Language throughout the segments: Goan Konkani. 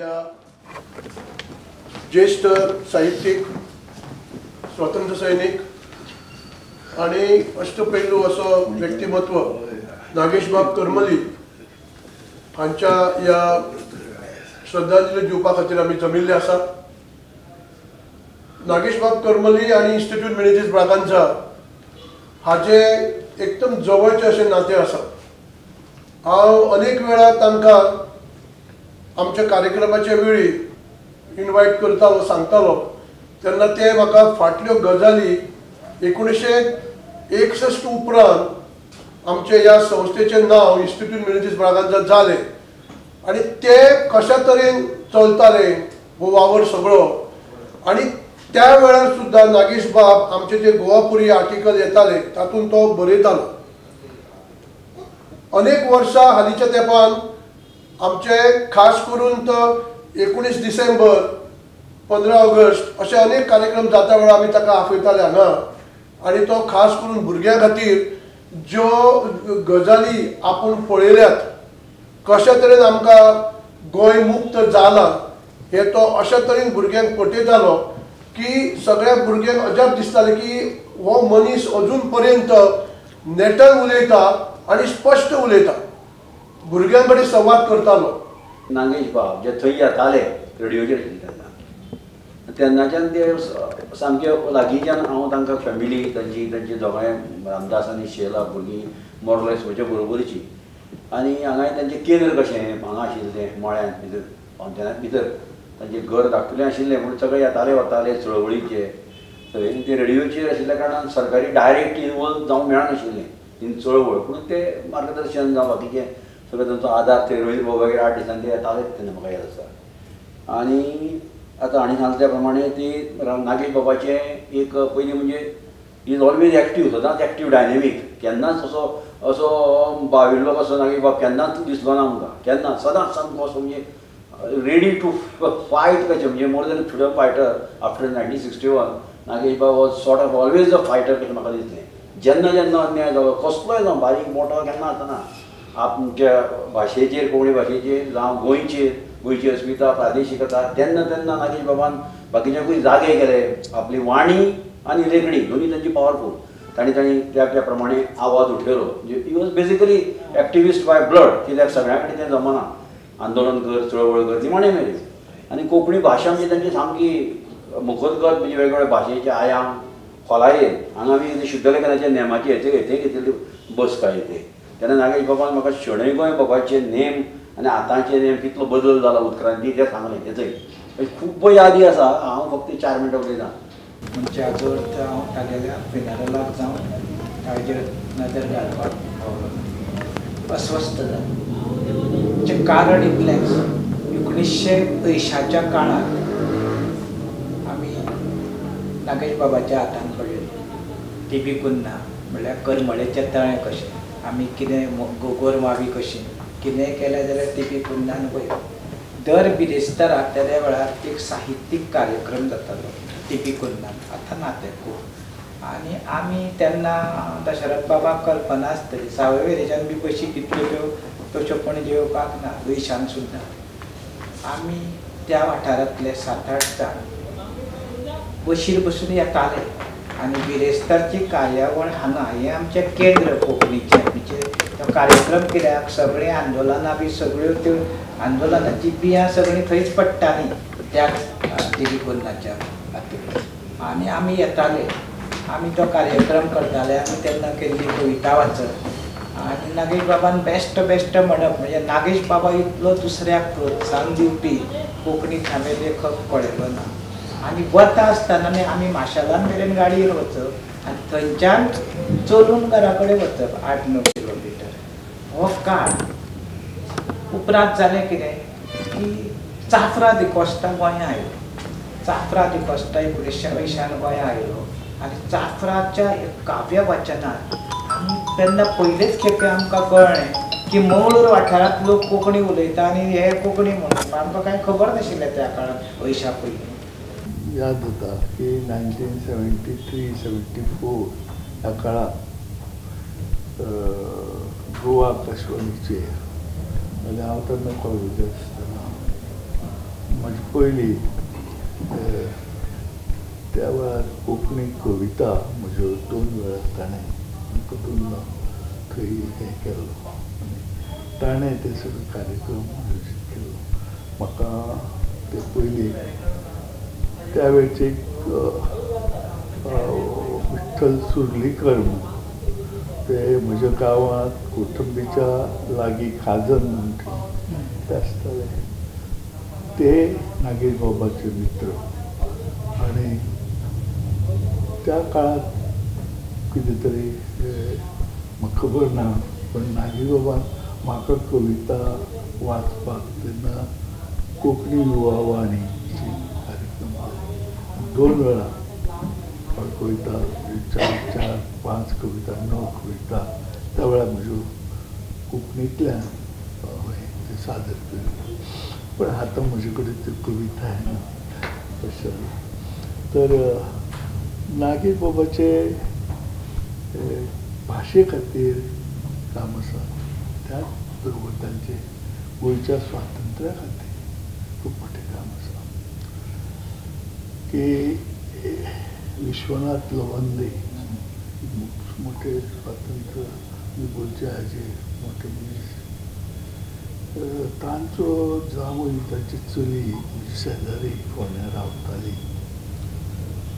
या ज्येष्ठ साहित्यिक, स्वतंत्र सैनिक आणि अष्टपैलू असो व्यक्तिमत्व नागेशबाब करमली हांच्या ह्या श्रद्धांजली दिवपा खातीर आमी जमिल्ले आसात। नागेशबाब करमली आनी इन्स्टिट्यूट मिनेझीस ब्रागांझा हाचे एकदम जवळचे अशें नातें आसा। हांव अनेक वेळा तांकां आमच्या कार्यक्रमाच्या वेळी इनवायट करतालो, सांगतालो, तेन्ना ते म्हाका फाटल्यो गजाली 1961 उपरांत आमचे ह्या संस्थेचें नांव इन्स्टिट्यूट मिनेझीस ब्रागांझा जालें आनी ते कशा तरेन चलताले हो वावर सगळो, आनी त्या वेळार सुद्दां नागेश बाब आमचे जे गोवापुरी आर्टिकल येताले तातूंत तो बरयतालो। अनेक वर्सां हालींच्या तेंपान आमचे खास करून तर 19 डिसेंबर 15 ऑगस्ट अशे अनेक कार्यक्रम जाता वेळार आमी ताका आपयताले हांगा, आनी तो खास करून भुरग्यां खातीर ज्यो गजाली आपूण पळयल्यात, कशा तरेन आमकां गोंय मुक्त जालां हे तो अशा तरेन भुरग्यांक पटयतालो की सगळ्या भुरग्यांक अजाप दिसतालें की हो मनीस अजून पर्यंत नेटान उलयता आनी स्पश्ट उलयता, भुरग्यां कडेन संवाद करतालो। नागेश बाब जे थंय येताले रेडियोचेर तेन्ना तेन्नाच्यान ते सामके लागींच्यान हांव तांकां फॅमिली तांची तांची दोगांय रामदास आनी शेला भुरगीं मोरलेस म्हज्या बरोबरीची, आनी हांगाय तांचें केंद्र कशें हांगा आशिल्लें मळ्यांत भितर फावंटेनांत भितर तांचें घर धाकटुलें आशिल्लें म्हूण सगळे येताले वताले चळवळीचे थंय। ते रेडियोचेर आशिल्ल्या कारणान सरकारी डायरेक्ट इनवॉल्व जावंक मेळनाशिल्लें इन चळवळ, पूण ते मार्गदर्शन जावं बाकीचें सगळें तांचो आदार थंय रोहित बाबा 8 दिसांनी ते येतालेच तेन्ना म्हाका याद आसा। आनी आतां हांणी सांगलें त्या प्रमाणे ती नागेश बाबाचें एक पयलीं म्हणजे is always active, सदांच एक्टीव डायनेमीक, केन्नाच असो असो बाविल्लो कसो नागेश बाब केन्नाच दिसलो ना आमकां, केन्ना सदांच सामको असो म्हणजे रेडी टू फायट कशें, म्हणजे more than freedom fighter after 1961 Nagesh Bab was sort of always a fighter कशें म्हाका दिसलें। जेन्ना जेन्ना अन्याय जालो कसलोय जावं बारीक मोटो केन्ना आसना, आमच्या भाशेचेर कोंकणी भाशेचेर जावं गोंयचेर, गोंयची अस्मिता प्रादेशिकता, तेन्ना तेन्ना नागेश बाबान बाकीच्यांकूय जागे केले। आपली वाणी आनी लेखणी दोनूय तांची पावरफूल, तांणी तांणी त्या त्या प्रमाणे आवाज उठयलो। म्हणजे he was basically activist by blood, कित्याक सगळ्यां कडेन तें जमना, आंदोलन कर चळवळ कर निमाणें मेरेन। आनी कोंकणी भाशा म्हणजे तांची सामकी मुखोद्गत, म्हणजे वेगवेगळ्या भाशेचे आयाम खोलायेन हांगा आमी शुद्धलेखनाच्या नेमाची हेचे हेते घेतिल्ली बसका येते तेन्ना नागेश बाबान म्हाका शणै गोंय बाबाचे नेम आनी आतांचे नेम कितलो बदल जाला उत्क्रांती तें सांगलें। तेचोय खूब यादी आसा, हांव फक्त 4 मिनटां उलयतां। म्हणजे हाजो अर्थ हांव तागेल्या फिनरलाक जावन ताजेर नदर घालपाक पावलो, अस्वस्थ जालो। म्हणजे कारण इतलेंच, 1980च्या काळांत आमी नागेश बाबाच्या हातान पडले। टी बी कुन्हा म्हणल्यार करमळेचें तळें कशें, आमी कितें गोरमावी कशी कितेंय केलें जाल्यार टी बी कुन्हान वयर। दर बिरेस्ताराक तेद्या वेळार एक साहित्यीक कार्यक्रम जातालो टी बी कुन्हान, आतां ना तें खूब। आनी आमी तेन्ना दशरथ बाबाक कल्पना आसतली, सावयवेरेच्यान बी बशी कितल्यो त्यो तश्यो पणजे येवपाक ना, अंयशान सुद्दां। आमी त्या वाठारांतले 7-8 जाण बशीर बसून येताले आनी बिरेस्तारची कार्यावळ हांगा हें आमचें केंद्र कोंकणीचें, म्हणजे तो कार्यक्रम कित्याक सगळीं आंदोलनां बी सगळ्यो त्यो आंदोलनाची बियां सगळीं थंयच पडटालीं त्याच टी बी कुन्हाच्या हातूंत। आनी आमी येताले, आमी तो कार्यक्रम करताले, आमी तेन्ना केल्ली कविता वाचप आनी नागेश बाबान बेस्ट बेस्ट म्हणप, म्हणजे नागेश बाबा इतलो दुसऱ्याक प्रोत्साहन दिवपी कोंकणीत हांवें लेखक पळयलो ना। आनी वता आसतना आमी माशेलान मेरेन गाडयेर वचप आनी थंयच्यान चलून घरा कडेन वचप 8-9 किलोमिटर हो काळ। उपरांत जालें कितें की चाफ्रा दिकोस्टा गोंयां आयलो, चाफ्रा दिकोस्टा 1980 गोंयां आयलो आनी चाफ्राच्या काव्य वाचनात आमी तेन्ना पयलेच खेपे आमकां कळ्ळें की मंगळूर वाठारांत लोक कोंकणी उलयता आनी हे कोंकणी म्हणून आमकां कांय खबर नाशिल्लें त्या काळांत 80 पयलीं। याद जाता की 1973-74 ह्या काळांत गोवा आकाशवाणीचेर आनी हांव तेन्ना कॉलेजाक आसतना म्हजे पयली त्या वेळार कोंकणी कविता म्हज्यो 2 वेळार ताणें दोन थंय हें केल्लो आनी ताणें ते सगळे कार्यक्रम आयोजीत केल्लो. म्हाका ते पयली त्या वेळचे एक विठ्ठल सुर्लीकर म्हणून ते म्हज्या गांवांत कोथंबीच्या लागीं खाजन म्हणटा ते आसताले, ते नागेश बाबाचे मित्र. आनी त्या काळांत कितें तरी म्हाका खबर ना, पण नागेश बाबान म्हाका कविता वाचपाक तेन्ना कोंकणी युवा वाणी कार्यक्रम 2 वेळा कविता 4, 4, 5 कविता 9 कविता त्या वेळार म्हज्यो कोंकणींतल्यान हांवें सादर केल्यो. पण आतां म्हजे कडेन त्यो कविता येना अशें. तर नागेश बाबाचे भाशे खातीर काम आसा, त्याच बरोबर तांचे गोंयच्या स्वातंत्र्या खातीर खूब मोठें काम आसा. की विश्वनाथ लवंदे मोठे स्वातंत्र्य गोंयचे हाजे मोठे मनीस, तांचो जांवय तांची चली म्हजी शेजारी फोंड्या रावताली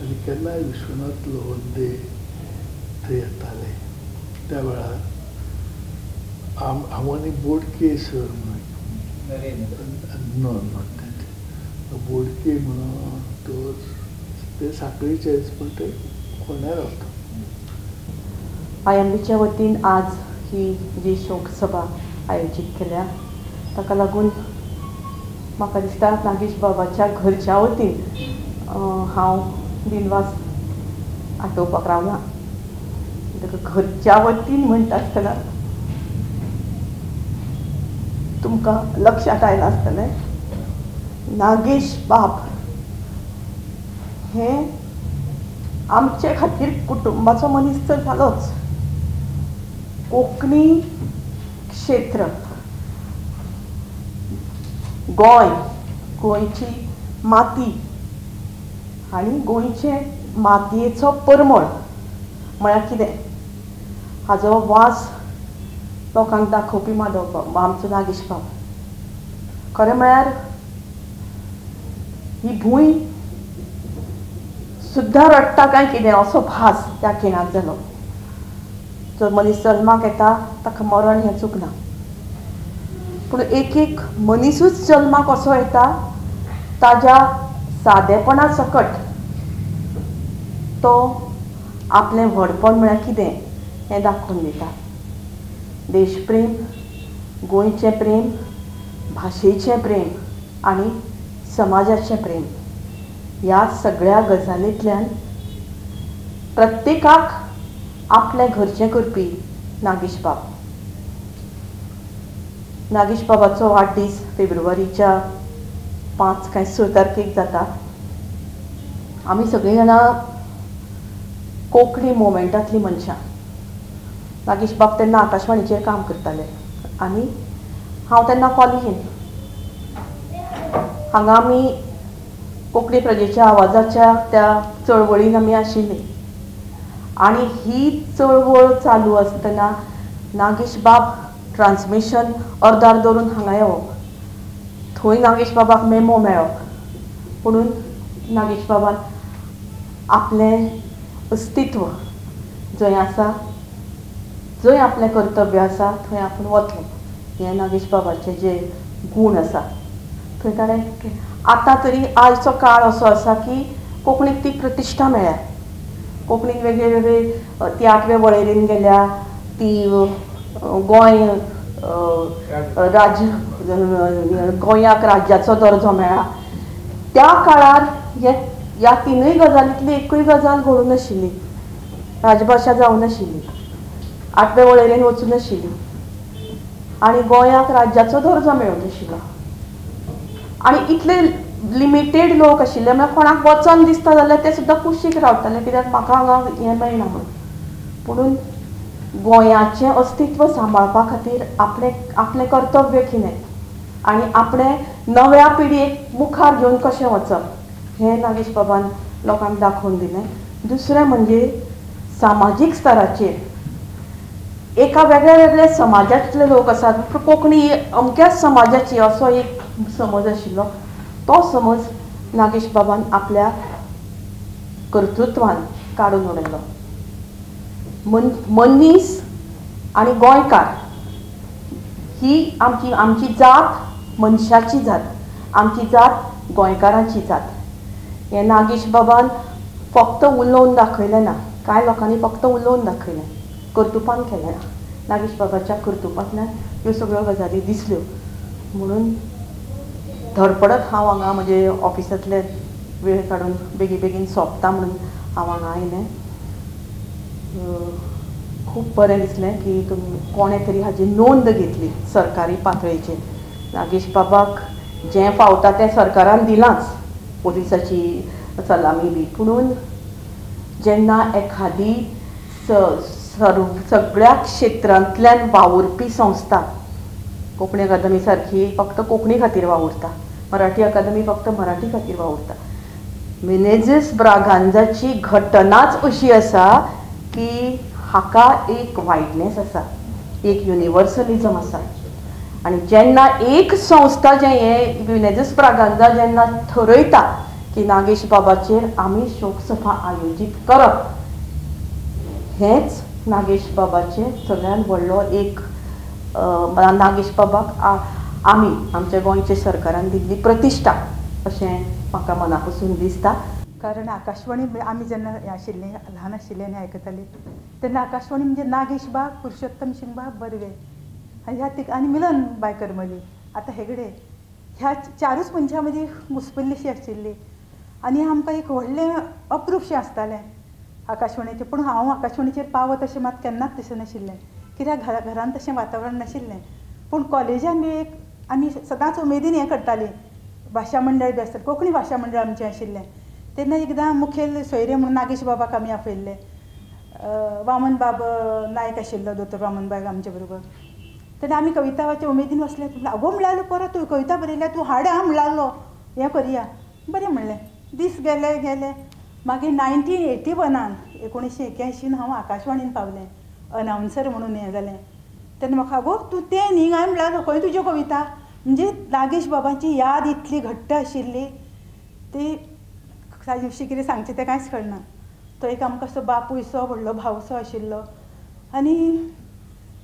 आनी केन्नाय विश्वनाथ लवंदे थंय येताले. त्या वेळार हांव आनी बोडके सर म्हणून तांचे बोडके म्हणून तो ते साखळीचेच पण ते फोंड्या रावता. आयएमबीच्या वतीन आज ही जी शोकसभा आयोजीत केल्या ताका लागून म्हाका दिसता नागेश बाबाच्या घरच्या वतीन हांव दिनवास आठोवपाक रावलां. ताका घरच्या वतीन म्हणटा आसतना तुमकां लक्षांत आयलां आसतलें नागेश बाब हे आमचे खातीर कुटुंबाचो मनीस तर जालोच, कोंकणी क्षेत्र, गोंय, गोंयची माती आनी गोंयचे मातयेचो परमळ म्हळ्यार कितें हाजो वास लोकांक दाखोवपी माधव बाब, आमचो नागेश बाब. खरें म्हळ्यार ही भूंय सुद्दां रडटा काय कितें असो भास त्या खिणाक जालो. जो मनीस जल्माक येता ताका मरण हें चुकना, पूण एक एक मनीसूच जल्माक असो येता ताज्या सादेपणा सकट तो आपलें व्हडपण म्हळ्यार कितें हें दाखोवन दिता. देशप्रेम, गोंयचें प्रेम, भाशेचें प्रेम आनी समाजाचें प्रेम ह्या सगळ्या गजालींतल्यान प्रत्येकाक आपलें घरचें करपी नागेश बाब. नागेश बाबाचो वाडदीस फेब्रुवारीच्या 5 काय 6 तारखेक जाता. आमी सगळीं जाणां कोंकणी मुवमेंटांतलीं मनशां. नागेश बाब तेन्ना आकाशवाणीचेर काम करताले आनी हांव तेन्ना कॉलेजीन. हांगा आमी कोंकणी प्रजेच्या आवाजाच्या त्या चळवळीन आमी आशिल्लीं आनी ही चळवळ चालू आसतना नागेश बाब ट्रान्समिशन अर्दार दवरून हांगा येवप, थंय नागेश बाबाक मेमो मेळप, पुणून नागेश बाबान आपलें अस्तित्व जंय आसा, जंय आपलें कर्तव्य आसा थंय आपूण वतलो हें नागेश बाबाचें जे गूण आसा थंय ताणें. आतां तरी आयचो काळ असो आसा की कोंकणीक ती प्रतिश्ठा मेळ्ळ्या, कोंकणीक वेगळे वेगळे ती 8वे वळेरेन गेल्या, ती गोंय राज्य गोंयाक राज्याचो दर्जो मेळ्ळा. त्या काळार ह्या 3य गजालींतली एकूय गजाल घडूं नाशिल्ली, राजभाशा जावं नाशिल्ली, 8वे वळेरेन वचूं नाशिल्ली आनी गोंयाक राज्याचो दर्जो मेळूं नाशिल्लो. आनी इतले लिमिटेड लोक आशिल्ले म्हळ्यार कोणाक वचन दिसता जाल्यार ते सुद्दां कुशीक रावताले कित्याक म्हाका हांगा हें मेळना म्हणून. पुणून गोंयाचें अस्तित्व सांबाळपा खातीर आपलें आपलें कर्तव्य कितें आनी आपणें नव्या पिढयेक मुखार घेवन कशें वचप हें नागेश बाबान लोकांक दाखोवन दिलें. दुसरें म्हणजे सामाजीक स्तराचेर एका वेगळ्या वेगळ्या समाजांतले लोक आसात, कोंकणी अमक्याच समाजाची असो एक समज आशिल्लो, तो समज नागेश बाबान आपल्या कर्तृत्वान काडून उडयलो. मनीस आनी गोंयकार ही आमची आमची जात मनशाची जात, आमची जात गोंयकारांची जात. हें नागेश बाबान फक्त उलोवन दाखयलें ना, कांय लोकांनी फक्त उलोवन दाखयलें, कर्तुपान केलें ना. नागेश बाबाच्या कर्तुपांतल्यान ह्यो सगळ्यो गजाली दिसल्यो. म्हणून धडपडत हांव हांगा म्हजे ऑफिसांतले वेळ काडून बेगीन बेगीन सोंपता म्हणून हांव हांगा आयलें. खूब बरें दिसलें की तुमी कोणें तरी हाजी नोंद घेतली सरकारी पातळेचेर. नागेश बाबाक जें फावता तें सरकारान दिलांच, पोलिसाची सलामी बी, पुणून जेन्ना एखादी सगळ्या क्षेत्रांतल्यान वावुरपी संस्था, कोंकणी अकादमी सारकी फक्त कोंकणी खातीर वावुरता, मराठी अकादमी फक्त मराठी खातीर वावुरता, मिनेझीस ब्रागांजाची घटनाच अशी आसा की हाका एक वायडनेस आसा, एक युनिवर्सलिजम आसा. आनी जेन्ना एक संस्था जें हें मिनेझीस ब्रागांजा जेन्ना थरयता की नागेश बाबाचेर आमी शोकसभा आयोजीत करप, हेंच नागेश बाबाचें सगळ्यांत व्हडलो एक नागेश बाबाक आमी आमच्या गोंयच्या सरकारान दिल्ली प्रतिश्ठा अशें म्हाका मना पसून दिसता. कारण आकाशवाणी आमी जेन्ना आशिल्लीं ल्हान आशिल्लीं आनी आयकतालीं तेन्ना आकाशवाणी म्हणजे नागेश बाब, पुरुषोत्तम शिंगबाब बर्वे आनी ह्या आनी मिलन बाय करमली, आतां हेगडे, ह्या चारूच मनशां मदीं घुसपल्लीशी आशिल्ली आनी आमकां एक व्हडलें अप्रूपशें आसतालें आकाशवाणीचेर. पूण हांव आकाशवाणीचेर पावत अशें मात केन्नाच दिसनाशिल्लें, कित्याक घरान तशें वातावरण नाशिल्लें. पूण कॉलेजान बी एक आमी सदांच उमेदीन हें करतालीं, भाशा मंडळ बी आसतालें, कोंकणी भाशा मंडळ आमचें आशिल्लें. तेन्ना एकदां मुखेल सोयरे म्हणून नागेश बाबाक आमी आपयल्ले, वामन बाब नायक आशिल्लो, दोतोर वामन बाब आमचे बरोबर. तेन्ना आमी कविता वाचच्या उमेदीन वसले, अगो म्हणलो परत तूं कविता बरयल्या तूं हाड आं म्हणलो, हें करया. बरें म्हणलें, दीस गेले गेले. मागीर 1981 1981 हांव आकाशवाणीन पावलें, अनावन्सर म्हणून हें जालें. तेन्ना म्हाका अगो तूं तें न्ही काय म्हणलो, खंय तुज्यो कविता. म्हणजे नागेश बाबांची याद इतली घट्ट आशिल्ली ती ताजे विशीं कितें सांगचें तें कांयच कळना. तो एक आमकां असो बापूयसो व्हडलो भावसो आशिल्लो आनी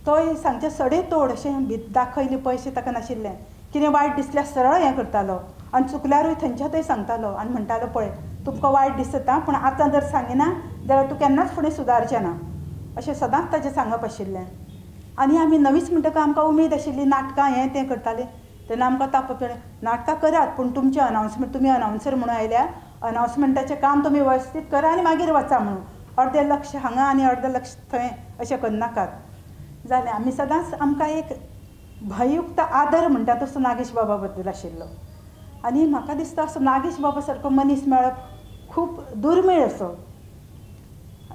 तोय सांगचें सडे तोड अशें दाखयले पयशे ताका नाशिल्लें, कितें वायट दिसल्यार सरळ हें करतालो आनी चुकल्यारूय थंयच्या थंय सांगतालो आनी म्हणटालो पळय तुमकां वायट दिसता पूण आतां जर सांगिना जाल्यार तूं केन्नाच फुडें सुदारचें ना, अशें सदांच ताचें सांगप आशिल्लें. आनी आमी नवीच म्हणटकच आमकां उमेद आशिल्ली, नाटकां हें तें करतालीं. तेन्ना आमकां ताप नाटकां करात पूण तुमचें अनावन्समेंट, तुमी अनावन्सर म्हणून आयल्या, अनावन्समेंटाचें काम तुमी वेवस्थीत करा आनी मागीर वचा म्हणून, अर्दें लक्ष हांगा आनी अर्दें लक्ष थंय अशें करनाकात. जालें, आमी सदांच आमकां एक भंययुक्त आदर म्हणटा तसो नागेश बाबा बद्दल आशिल्लो. आनी म्हाका दिसता असो नागेश बाबा सारको मनीस मेळप खूब दुर्मीळ असो.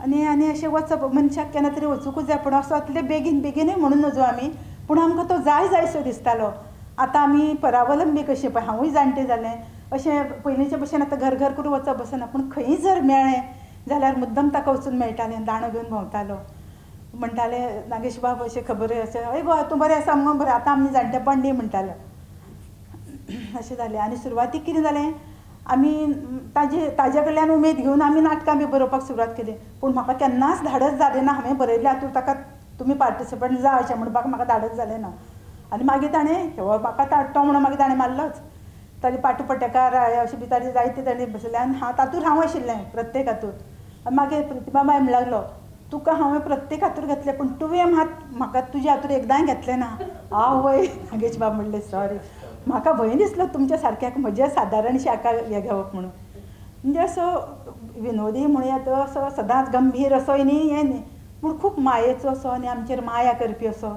आनी आनी अशें वचप मनशाक केन्ना तरी वचुंकूच जाय, पूण असो इतले बेगीन बेगीनूय म्हणून नजो आमी, पूण आमकां तो जाय जायसो दिसतालो. आतां आमी परावलंबी कशें, पळय हांवूय जाणटें जालें, अशें पयलींचे भशेन आतां घर घर करून वचप बसना, पूण खंयी जर मेळ्ळें जाल्यार मुद्दम ताका वचून मेळटालें, दांडो घेवन भोंवतालो, म्हणटाले नागेश बाब अशें खबर अशें, हय गो तूं बरें आसा मगो, बरें आतां आमी जाणटेपण दी म्हणटाले. अशें जालें. आनी सुरवातीक कितें जालें, आमी ताजे कडल्यान उमेद घेवन आमी नाटकां बी बरोवपाक सुरवात केली, पूण म्हाका केन्नाच धाडस जालें ना. हांवें बरयलें हातूंत ताका तुमी पार्टिसिपंट जा अशें म्हणपाक म्हाका धाडस जालें ना. आनी मागीर ताणें म्हाका तो म्हणून मागीर ताणें मारलोच, ताजे पाटू पटेकार अशें बी ताजे जायते ताणें बसयले आनी हांव तातूंत हांव आशिल्लें प्रत्येक हातूंत. आनी मागीर प्रतिभा बाय म्हणूंक लागलो, तुका हांवें प्रत्येक हातूर घेतलें पूण तुवें मात म्हाका तुज्या हातूर एकदांय घेतलें ना. आवय नागेश बाब म्हणलें सॉरी, म्हाका भंय दिसलो तुमच्या सारक्याक म्हज्या सादारणशें हाका हें घेवप म्हणून. म्हणजे असो विनोदी म्हणया तो असो सदांच गंभीर असोय न्ही हें न्ही, पूण खूब मायेचो असो आनी आमचेर माया करपी असो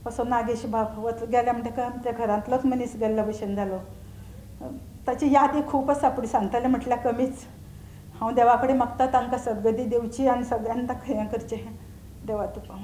असो नागेश बाब वच गेल्या म्हणटकच आमच्या घरांतलोच मनीस गेल्लो भशेन जालो. ताची यादी खूब आसा, पूण सांगतलें म्हटल्यार कमीच. हांव देवा कडेन मागता तांकां सद्गती दिवची आनी सगळ्यांनी ताका हें करचें, देवा तुका.